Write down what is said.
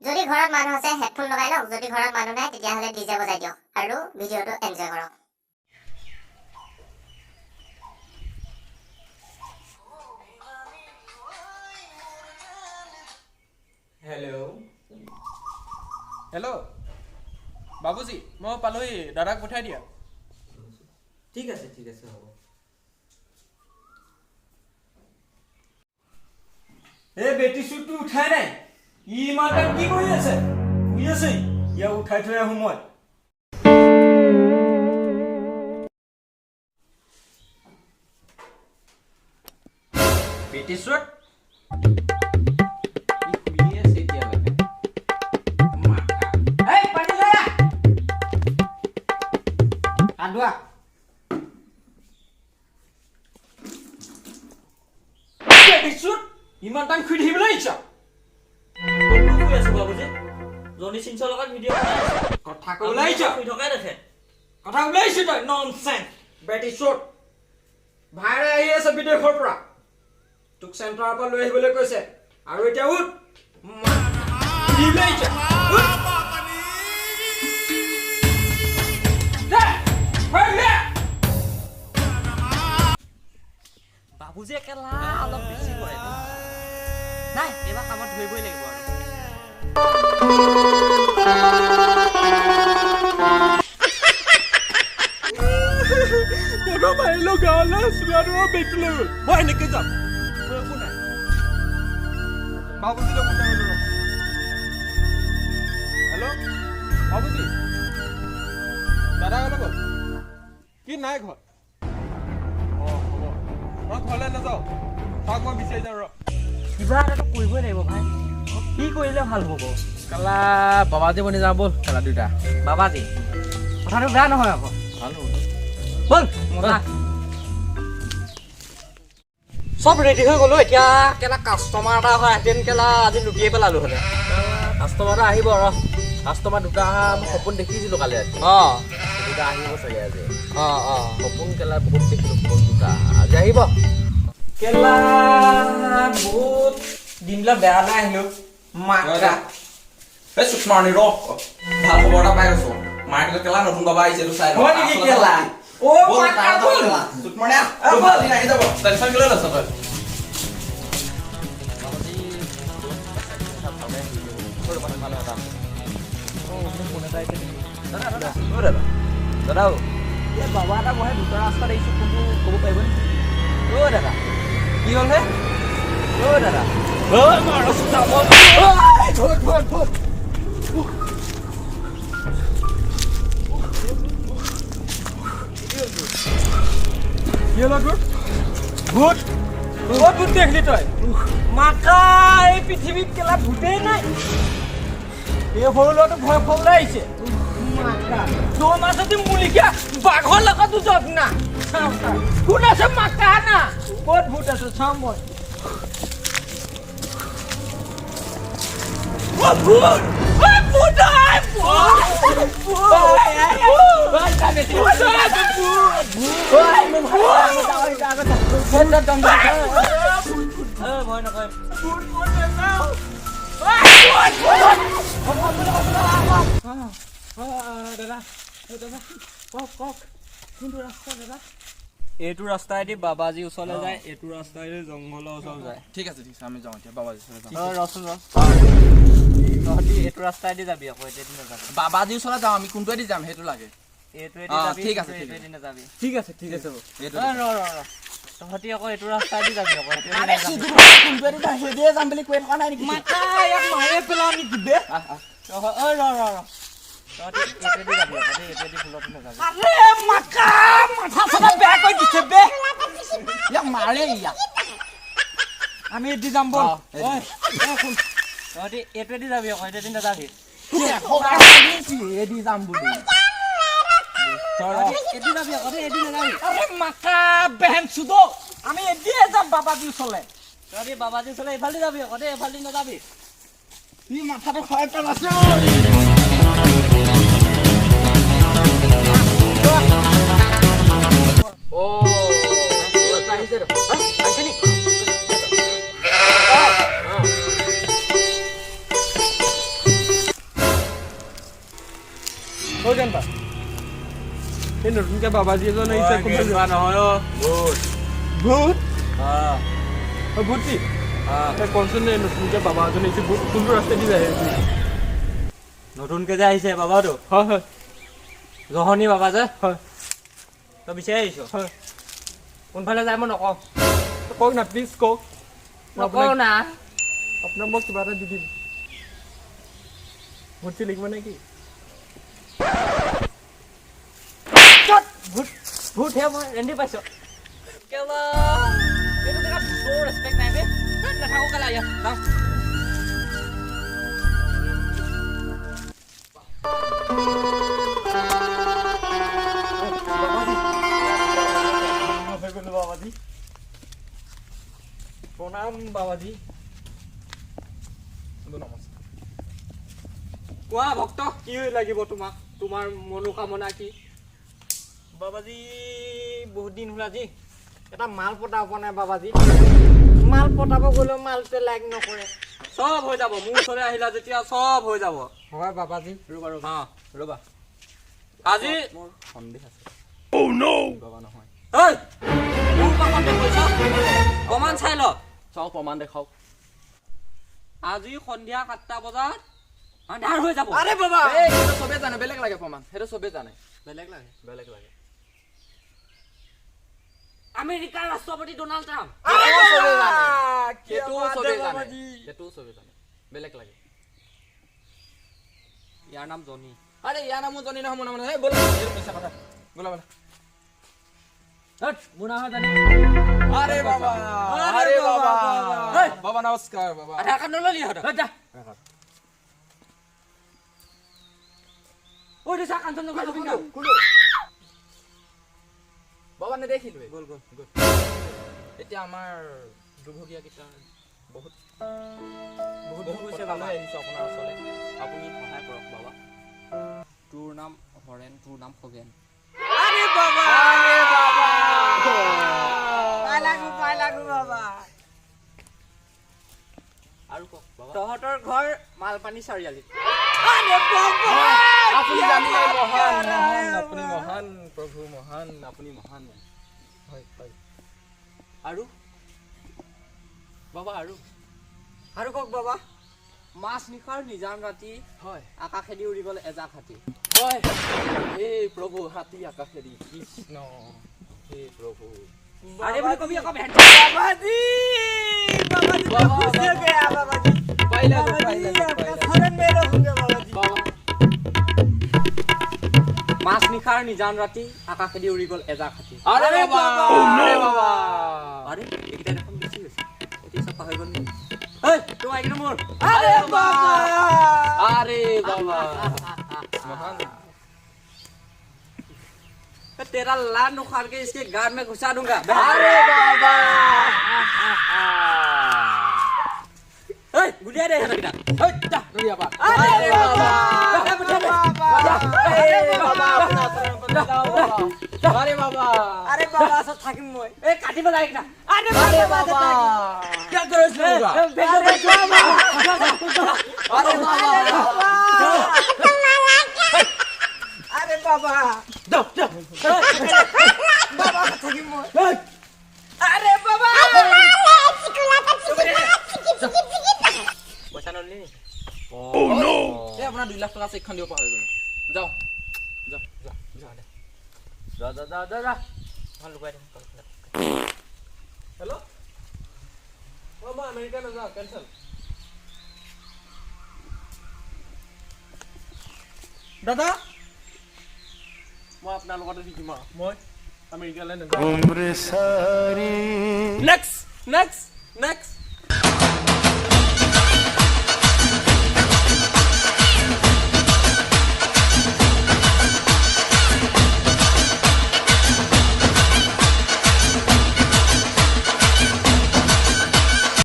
যদি ঘৰত মানুহ আছে, হেডফোন লগাই লওক। যদি ঘৰত মানুহ নাই, তেতিয়াহ'লে ডিজে বজাই দিয়ক আৰু ভিডিঅ'টো এনজয় কৰক। হেল্ল'। হেল্ল' বাবুজী, মই পালোহি, দাদাক পঠাই দিয়া। ঠিক আছে, ঠিক আছে, হ'ব। এই বেটি চুটটো উঠাই নাই, ই ইমান টাইম কি কৰি আছে? শুই আছে, ইয়াক উঠাই থৈ আহো মই। বেটি চুট ই শুইয়ে আছে এতিয়ালৈকে। মাথা। এই, পানী লৈ আহ, হাত ধোৱা। বেটি চুট, ইমান টাইম শুই থাকিবলৈ আহিছ? ক'তনো শুই আছো বাবুজি? জনী চিনচৰ লগত ভিডিঅ' বনাই আছো। কথা ক'বলৈ আহিছ? শুই থকাই দেখে। কথা ক'বলৈ আহিছ তই? ননচেন্স। বেটি চুট, ভাইৰে আহি আছে বিদেশৰ পৰা, তোক চেণ্টাৰৰ পৰা লৈ আহিবলৈ কৈছে। আৰু এতিয়া উঠ, শুই থাকিবলৈ আহিছ? উঠ। দে, হৈ দে। বাবুজি একেলা অলপ বেছি কৰে দেই। নাই, এইবাৰ কামত ধৰিবই লাগিব আৰু। প্ৰথম আহিলো গাঁৱলৈ, চোৱা বেগটো লৈ গ'ল। মই এনেকে যাম, মোৰ একো নাই। বাবুজীলৈ ফোন এটা কৰোঁ। হেল্ল' বাবুজী, দাদা ক'লৈ গ'ল? কি নাই ঘৰত? অঁ, হ'ব, মই ঘৰলৈ নাযাওঁ, তাক মই বিচাৰি যাওঁ ৰ। কিবা এটাতো কৰিবই লাগিব ভাই, কি কৰিলে ভাল হ'ব? কেলা বাবাজী বনি যাওঁ ব'ল কেলা দুইটা। বাবাজী কথাটো বেয়া নহয় আকৌ। ভাল হ'ব। ব'ল মজা, চব ৰেডি হৈ গ'লো। এতিয়া কেলা কাষ্টমাৰ এটা হোৱাহেঁতেন কেলা আজি লুটিয়ে পেলালো হ'লে। কাষ্টমাৰ এটা আহিব ৰ, কাষ্টমাৰ দুটা অহা মই সপোন দেখিছিলো কালি ৰাতি। দুটা আহিব চাগে আজি। অঁ অঁ সপোন কেলা বহুত দেখিলো, সপোন দুটা আজি আহিব। কেলা বহুত দিনবিলাক বেয়া নাই আহিলো মাকা। এই চুটমাৰণি ৰ, ভাল খবৰ এটা পাই গৈছো। মাৰ্কেটত কেলা নতুন বাবা আহিছে, এইটো চাই ল। হয় নেকি কেলা? অ ব'ল, মাকা তাৰ ব'ল। কেলা। চুটমাৰণি আহ, আহ, ব'ল। ভাল দিন আহি যাব। টেনচন কেলৈ লৈছ তই? দাদা, দাদা, এই বাবা এটা বহে দুটা ৰাস্তাত আহিছোঁ, কোনটো ক'ব পাৰিব নেকি? অ' দাদা, কি হ'ল হে? অ' দাদা। ধৰ ধৰ ধৰ। কি হ'ল তোৰ? ভূত? ক'ত ভূত দেখিলি তই? মাকা, এই পৃথিৱীত কেলা ভূতেই নাই। এই সৰু ল'ৰাটো ভয় খুৱাবলৈ আহিছে। মাকা, তোৰ মাজতে মুলিকা বাঘৰ লগতো যাওক না। চাওঁ তাক। কোন আছে মাকা না? ক'ত ভূত আছে চাওঁ মই। অ ভূত! ঐ ভূত! ঐ ভূত! ভূত! ভূত! ভয় নকৰে। দাদা, দাদা, কওক কওক, কোনটো ৰাস্তা দাদা? এইটো ৰাস্তাইদি বাবাজীৰ ওচৰলৈ যায়, এইটো ৰাস্তাইদি জংঘলৰ ওচৰলৈ যায়। ঠিক আছে, ঠিক আছে, আমি যাওঁ এতিয়া বাবাজী ওচৰলৈ যাওঁ। অ ৰচোন ৰ, তহঁতি এইটো ৰাস্তাইদি যাবি আকৌ, এইটোৱেদি নাযাবি। বাবাজীৰ ওচৰলৈ যাওঁ আমি, কোনটোৱেদি যাম সেইটো লাগে। এইটোৱেদি অ, যাবি, ঠিক আছে, কিন্তু ঠিক এইটোৱেদি নাযাবি। ঠিক আছে, ঠিক আছে। এইটো অ ৰ ৰ ৰ, তহঁতি আকৌ এইটো ৰাস্তাইদি যাবি আকৌ, এইটোৱেদি নাযাবি। কোনটোৱেদি যাম সেইটোৱে যাম বুলি কৈ থকা নাই নেকি? মাকা, ইয়াক মাৰিয়ে পেলাওঁ নেকি বে? অ ৰ ৰ ৰ, তহঁতি এইটোৱেদি যাবি আকৌ দেই, এইটোৱেদি ভুলতো নাযাবি। আৰে মাকা, মাথা চাথা বেয়া কৰি দিছে বে। ইয়াক মাৰে ইয়াক। আমি এদি যাম ব'ল। ঐ, ঐ, শুন। তহঁতি এইটোৱেদি যাবি আকৌ, এইটোৱেদি নাযাবি। এদি যাম বুলি। তহঁতি এইটো যাবি আকৌ দেই, এইটো নাযাবি। আৰে মাকা বেহেন চুদো, আমি এদিয়ে যাম বাবাজী ওচৰলে। তহঁতি বাবাজী ওচৰলে এইফালেদি যাবি আকৌ দেই, এইফালেদি নাযাবি। ই মাথাটো খুৱাই পেলাইছে। অ আহিছে দেখোন। হা? আহিছে নি? অ' কেনবা, এই নতুনকে বাবাজী এজন আহিছে, কোনফালে? নহয় অ', ভূত। ভূত? অ'। অ' ভূতজি, অ'। তই কচোন, এই নতুনকে বাবা এজন আহিছে, কোনটো ৰাস্তাদি যায়? নতুনকে যে আহিছে বাবাটো? হয় হয়। জহনী বাবা যে? হয়। তই বিচাৰি আহিছ? হয়। কোনফালে যায় মই নকওঁ। কওক না, প্লিজ কওক। মই নকওঁ। না। আপোনাক মই কিবা এটা দি দিম। ভূতজি লাগিব নেকি? ভূত ভূতহে, মই ৰেন্দি পাইছ কেলা। এইটো জেগাত ভূতৰ ৰেচপেক্ট নাই বে। ধেত, নাথাকো কেলা ইয়াত, যাওঁ। বাবাজী, প্ৰণাম বাবাজী। নমস্কাৰ। কোৱা ভক্ত, কি লাগিব তোমাক? তোমাৰ মনোকামনা কি? বাবাজী, বহুত দিন হ'ল আজি এটা মাল পতাব পৰা নাই বাবাজী। মাল পতাব গ'লেও মালটোৱে লাইক নকৰে। চব হৈ যাব, মোৰ ওচৰলৈ আহিলা যেতিয়া চব হৈ যাব। হয় বাবাজী। ৰ'বা ৰ'বা। অঁ। ৰ'বা। আজি মোৰ সন্দেহ আছে, বাবা নহয়। ঐ, মোৰ পৰা সন্দেহ কৰিছ? প্ৰমাণ চাই ল। চাওক, প্ৰমাণ দেখাওক। আজি সন্ধিয়া 7টা বজাত আন্ধাৰ হৈ যাব। আৰে বাবা। এই সেইটো চবেই জানে, বেলেগ লাগে প্ৰমাণ, সেইটো চবেই জানে। বেলেগ লাগে? বেলেগ লাগে। আমেৰিকাৰ ৰাষ্ট্ৰপতি ডনাল্ড ট্ৰাম্প। সেইটোও চবেই জানে, সেইটোও চবেই জানে, সেইটোও চবেই জানে, বেলেগ লাগে। ইয়াৰ নাম জনী। আৰে, ইয়াৰ নামো জনী নহয়, মোৰ নাম নহয়। এই ব'লা, এইটো মিছা কথা, ব'লা ব'লা। হেৎ, মোৰ নাম জানি। আৰে বাবা, আৰে বাবা, বাবা নমস্কাৰ বাবা। আধাৰ কাৰ্ড নললি ইহঁতৰ? যা। ঐ, চা, কাঞ্চনজংঘা জুবিন গাৰ্গ। বাবা নেদেখিলোৱে। গ'ল গ'ল গ'ল। এতিয়া আমাৰ দুৰ্ভগীয়া কেইটাৰ বহুত বহুত বহুত দুখ হৈছে কথা বাবা। লৈ আহিছোঁ আপোনাৰ ওচৰলৈ, আপুনি সহায় কৰক বাবা। তোৰ নাম হৰেণ, তোৰ নাম খগেন। আৰে বাবা। আৰে বাবা। পাই লাগো, পাই লাগো বাবা। আৰু কওক বাবা। তহঁতৰ ঘৰ মালপানী চাৰিআলিত। আৰে বাবা। আপুনি জানিলে মহান, মহান আপুনি, মহান প্ৰভু, মহান আপুনি, মহান। হয় হয়। আৰু বাবা, আৰু আৰু কওক বাবা। মাছ নিশাৰ নিজান ৰাতি হয়। আকাশেদি উৰি গ'ল এজাক হাতী। হয়, হে প্ৰভু, হাতী আকাশেদি, কৃষ্ণ, হে প্ৰভু। আৰে বুলি কবি আকৌ ভেন। बाबाजी, बाबाजी, मैं बाबा, खुश हो बाबा। गया बाबाजी। पाइला गो, बाबाजी, पाइला गो, आपका पाइला गो। शरण में रहूंगा बाबाजी। বাবা। মাছ নিশাৰ নিজান ৰাতি আকাশেদি উৰি গ'ল এজাক হাতী। আৰে বাবা, আৰে বাবা। আৰে, এইকেইটা দেখোন বেছি হৈছে, এতিয়া চব পাহৰি গ'ল নেকি? ঐ, তোৰ মাইকীটো মোৰ। अरे बाबा। আৰে বাবা, মহান। तेरा लान उखाड़ के इसके गार में घुसा दूंगा। আৰে বাবা। ঐ, গুলিয়াই দে সিহঁতকেইটা। ঐ, যা। ধৰি আপা। अरे बाबा। যা, পঠিয়াই দে। আৰে বাবা, আপোনাৰ ওচৰত যাওঁ বাবা। আৰে বাবা। আৰে বাবা, ওচৰত থাকিম মই। এই, কাটি পেলাই এইকেইটা। আৰে বাবা, ওচৰত থাকিম। কিয় কৰিছিলে? আৰে বাবা। আৰে বাবা। আৰে বাবা, বাবা, ওচৰত থাকিম মই। আৰে বাবা। পইচা নললি নেকি? এই আপোনাৰ 2 লাখ টকা চেকখন দিব পাহৰি গ'লো। যাওঁ যাওঁ, যোৱা যোৱা দে। যা যা যা যা যা। এখন লুকুৱাই দে। হেল্ল', অঁ, মই আমেৰিকা নাযাওঁ, কেঞ্চেল। দাদা, মই আপোনাৰ লগতে থাকিম আৰু মই আমেৰিকালৈ নাযাওঁ। Next, next, next.